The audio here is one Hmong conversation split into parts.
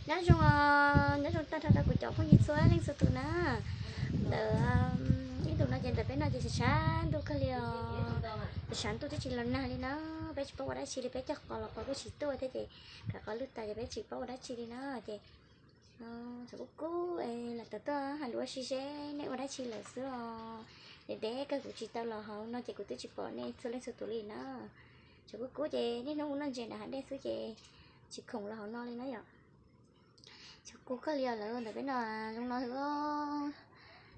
Nyob zoo, nyob zoo tag nrho rau kuv cov phooj ywg txhua leej txhua tus na. Ntawm ib ntus no ces ntawm peb no ces tshav tshav ntuj kawg li os. Tshav tshav ntuj twb tsis los nag li na. Peb tsis paub ua dab tsi li, peb cog qos los qos kuj tsis tuaj thiab ces kav qos lwj tas ces peb tsis paub ua dab tsi li na. Ces tshav kub kub, lam tawm tuaj hais lus ua si seb nej ua dab tsi lawm xwb os. Ntev ntev kawg kuv tsis tau los hauv no ces kuv twb tsis pom nej txhua leej txhua tus li na. Tshav kub kub ces niaj hnub mus noj ntses nram hav dej xwb ces tsis khoom los hauv no li na yom. Tshav kub kawg li os lawv, ntawm peb no zoo no xwb.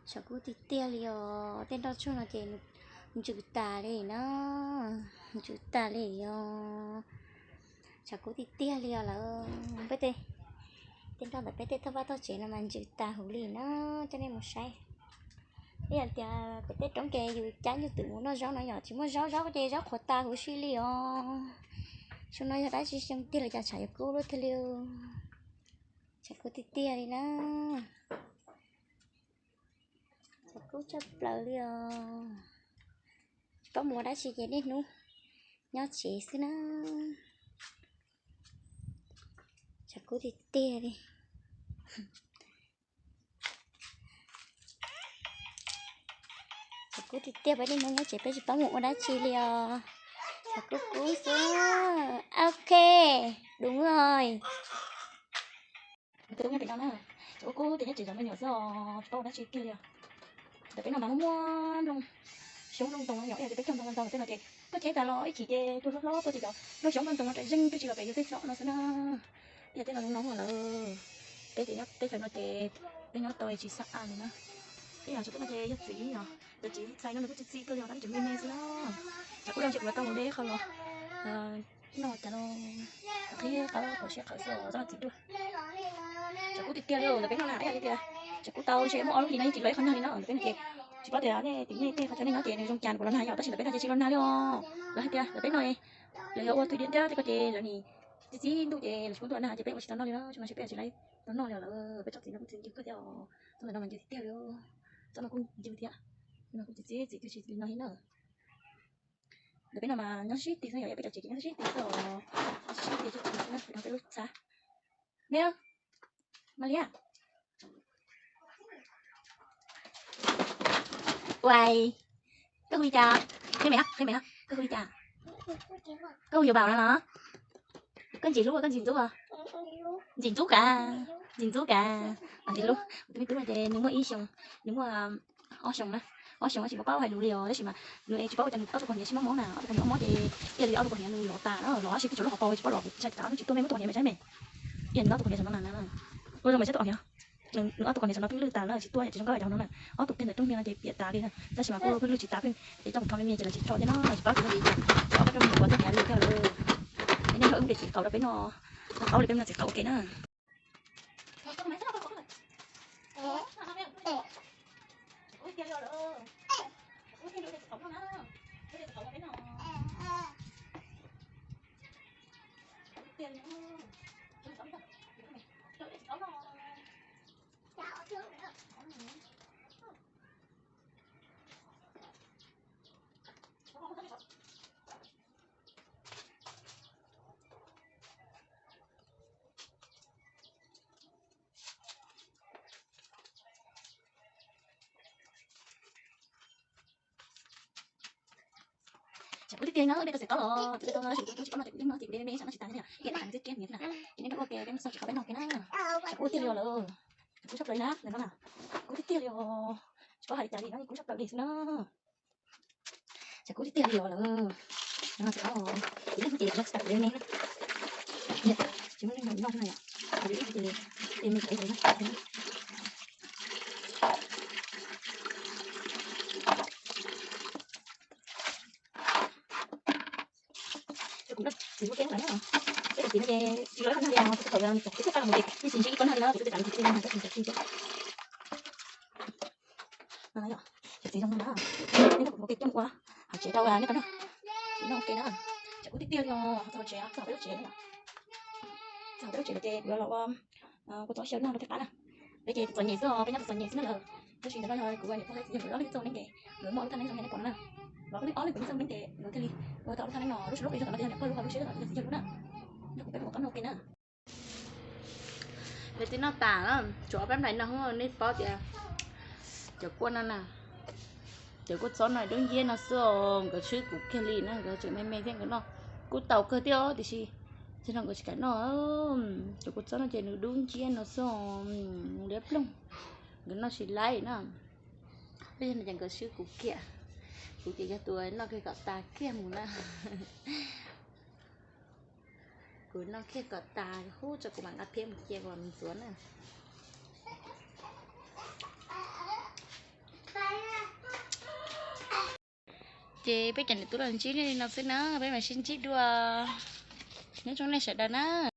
Tshav kub tiag tiag li os, tej nroj tsuag no ces ntsws tas li na, ntsws tas li os. Tshav kub tiag tiag li os lawv, peb tej, tej nroj ntawm peb tej toj vaj toj tsev no mas ntsws tas huv li na, coj nej mus saib. Ib yam tias pem tej roob ces yus cab nyuj twm mus noj zaub no yom, tsis muaj zaub, zaub ces zaub qhuav tas huv si li os. Xyoo no yog dab tsi xyoo tiag li cas tshav yuav kub luaj tiag li. Tshav kub tiag tiag li na. Tshav kub tshaj plaws li os. Tsis paub mus ua dab tsi ces niaj hnub nyob tsev xwb na. Tshav kub tiag tiag li. Tshav kub tiag tiag, peb niaj hnub nyob tsev peb tsis paub mus ua dab tsi li os. Tshav kub kub xwb. Ok, đúng rồi. Peb nyob pem no na, tshav kub kub ces nyob tsev zov me nyuam xwb os, tsis paub ua dab tsi kiag li os. Ntawm peb no mas muaj muaj nplooj xyoob nplooj ntoo no yom, ib yam li peb cog ntoo ntau ntawm tej no ces tuaj cheb tas los ib chim ces tuaj hlob hlob tuaj ces cov nplooj xyoob nplooj ntoo no rais zeeg twb tsis los pem yus tej xyom no xwb na. Ib yam tej no zoo no lawm. Peb ces nyob teb chaws no ces peb nyob tau tsis xab a li na. Ib yam tsoom peb no ces yog txiv os, cov txiv txhais no nws kuj tsis txi kawg li os, tab sis me me xwb na. Tshav kub los ntshe kuv yuav tau mus de qho los noj cas los qhib qab qhov siab qhawv xwb os, txhob txi dua. Tshav kub tiag tiag li os, ntawm peb no na ib yam li tias tshav kub tau ntshe muaj ob lub hlis no yeej tsis los ib qho nag li no, ntawm peb no ces tsis paub tias nej tim nej tej qhov chaw nej nyob ces nws zoo cas nws puas los nag yom, tab sis ntawm peb no ces tsis los nag li os. Lawv hais tias ntawm peb no lawv yog ua thwj diam thiab tej ko ces lawv nim txi txi ntuj ces lawv tsis pub tuaj nag ces peb ua tsis tau noj li na, tsis no ces peb tsis laib tau noj li lawm, peb tsob txiv no kuj txi ncw kawg thiab os, txoj ntawm no mas ncw tiag li os, txoj no kuj ncw thiab, no kuj txi txi txiv twb tsis li no li na. Ntawm peb no mas nyob sib tid xwb yom, peb cov tsev ces nyob sib tid xwb os, nyob sib tid xwb na, peb lub txhab. Neb, Malia, uais, koj hu li cas? Qhia mem, qhia mem, koj hu li cas? Koj hu Yuav Npaum no los? Koj ntsim hlub, koj ntsim ntxub, ntsim ntxub kav, ntsim ntxub kav. Ntsim hlub, tus me tub no ces nws muaj ib xyoos, nws muaj ob xyoos na, ob xyoos tsis paub hais lus li os, tab sis mas nws tsis paub ua cas nws ob tug pog hniav sib mob mob na, ob tug pog hniav mob mob ces cia li ob tug pog hniav nws lov tas na, lov tab sis twb tsis lub hauv paus tsis paub lov kuv tshaj tas, nws tsis tuaj me muab tus pog hniav mas saib me. Ib yam nws ob tug pog hniav saum no na, ua zoo mas saib tus pog hniav, nws ob tug pog hniav saum no pheej lwj tas na, tsis tuaj tsis zoo nkauj hais rau no na. Ob tug pheej ntawm rooj hniav no ces piam tas li na, tab sis mas kuj pheej lwj tsis tas, pheej es coj mus thov me me ces lawv tsis tso thiab no, tsis paub ces no ces ob peb rooj hniav ua tuaj hniav li thiab lawm. Es nej nrog wb mus de txiv qaub rau peb noj, qaub li peb noj txiv qaub ua ke na. Tshav kub tiag tiag no, nej tau txiv qaub los, txiv qaub no, tsis tau no ces kuv yeej noj, ces kuv de me me, tsam noj tsis tas thiab, ces nej tau ntxiv kiag niam na, ces nej nrog ua ke peb mus xauj txiv qaub peb noj ke na. Tshav kub tiag li os lawm, tshav kub tshaj plaws li na, ntawm no na, kub tiag tiag li os, tsis paub hais li cas li no, kub tshaj plaws li xwb na. Tshav kub tiag tiag li os lawm, no txiv qaub, ces nej kuv ces kuv noj tsis tas kuv de me na, ces nej nrog kuv noj xwb na yom, kuv de me ces de me. Kuv noj txiv lub keeb lawm na, peb cov txiv no ces tsis los ib qho nag li os, thaum twb txawj mus ces yeej tsis ntsib ib kob nag li na, kuv twb tsis kam txiv txiv no tab sis ntsib ib kob. No yom, cov txiv zoo no na, nej nrog kuv ua ke coj mus ua hauv tsev rau nej tau noj, noj ua ke na. Tshav kub tiag tiag li os, txog hauv tsev, txog peb lub tsev na yom, txog peb lub tsev lawm ces kuv yuav los ua kua txob xyaw noj rau thiaj qab na. Peb ces txom nyem xwb os, peb nyob txom nyem xwb na lawm. Tab sis ntawm no yog kuv niam pog thiab txiv yawg nkawd ob leeg txoj neeb ces nkawd muaj ob lub thaj neeb zoo li nej pom no na. Los ob leeg, ob leeg nkawd txoj neeb ces nkawd thiaj li ua tau ob lub thaj neeb no, lub suab lub qe lub suab los peb yog niam pog lub, lub suab los peb yog txiv yawg lub na. Nrog kuv peb mus ua kob noj ua ke na. Peb twb noj tas na, tshuav ob peb nplais no, nej paub tias cov kuaj no na, cov kuaj txob no dub nciab no xwb os, nkawd swb kuv kiag li na, nkawd tseem me me thiab nkawd noj kuj tau kawg thiab os, tiam sis ces no nkawd tsis kam noj. Cov kuaj txob no ces nws dub nciab no xwb os, liab ploog, nkawd noj tsis laib na. Yog no ces nkawd swb kuv kiag, kuv ces yog tus noj kiag kom tas kiag mus na. Kuv noj kiag kom tas hub tso kuv mam nqa phiab mus cia kom mus ntxuav na. Ces peb cov niam tub los ntsib nej li no xwb na, peb mam sib ntsib dua. Nyob zoo nej sawv daws na.